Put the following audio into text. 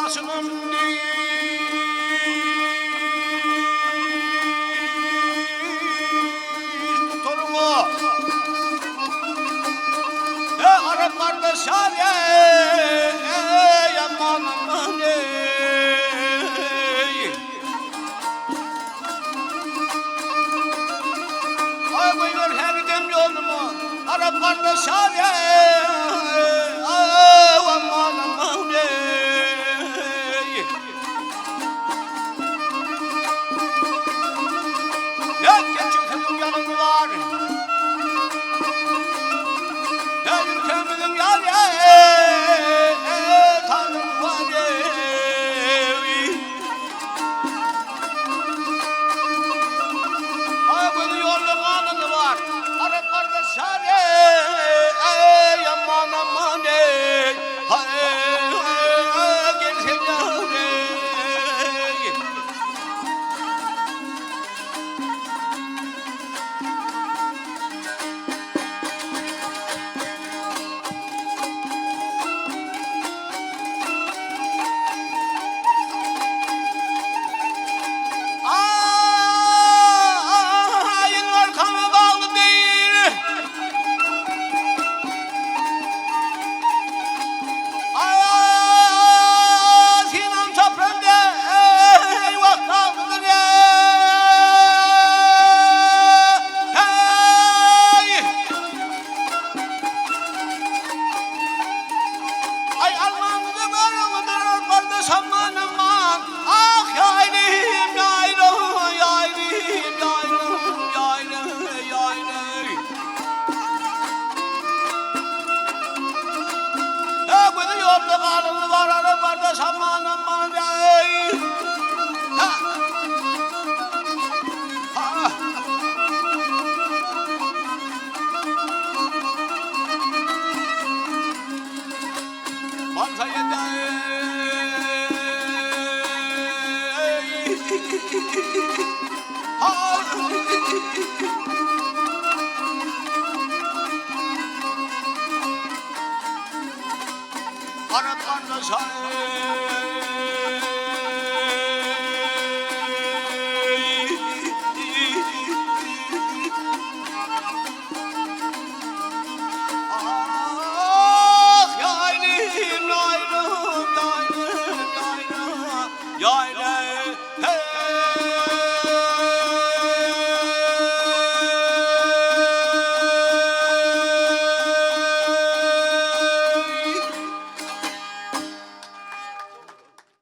Başyňam diş tutaryňa. Ey Arap kardeş ey aman aman ey. Ay koyuyor her dem yoluma Arap kardeş ey aman aman ey. Ya geçirdim yanım var. Ya ülkemizin yar ya tanrım var ey. Ay bunu yollu kanını var. Arap kardeş ey aman aman ey. Hay gelsin ya ey. Ayın arkana bağlı değil. Ay, sinem toprağında eyvah kaldır ya. Hey! Ay Alman'da varımdır kardeş aman aman. Ah yaylım yaylım yaylım yaylım yaylım yaylım. Ya bunu yolda karını var ara kardeş aman aman ey. Ha. Ha. Baltaya Ha. Arap kardeş Ah yaylım yaylım yaylım yaylım yaylım.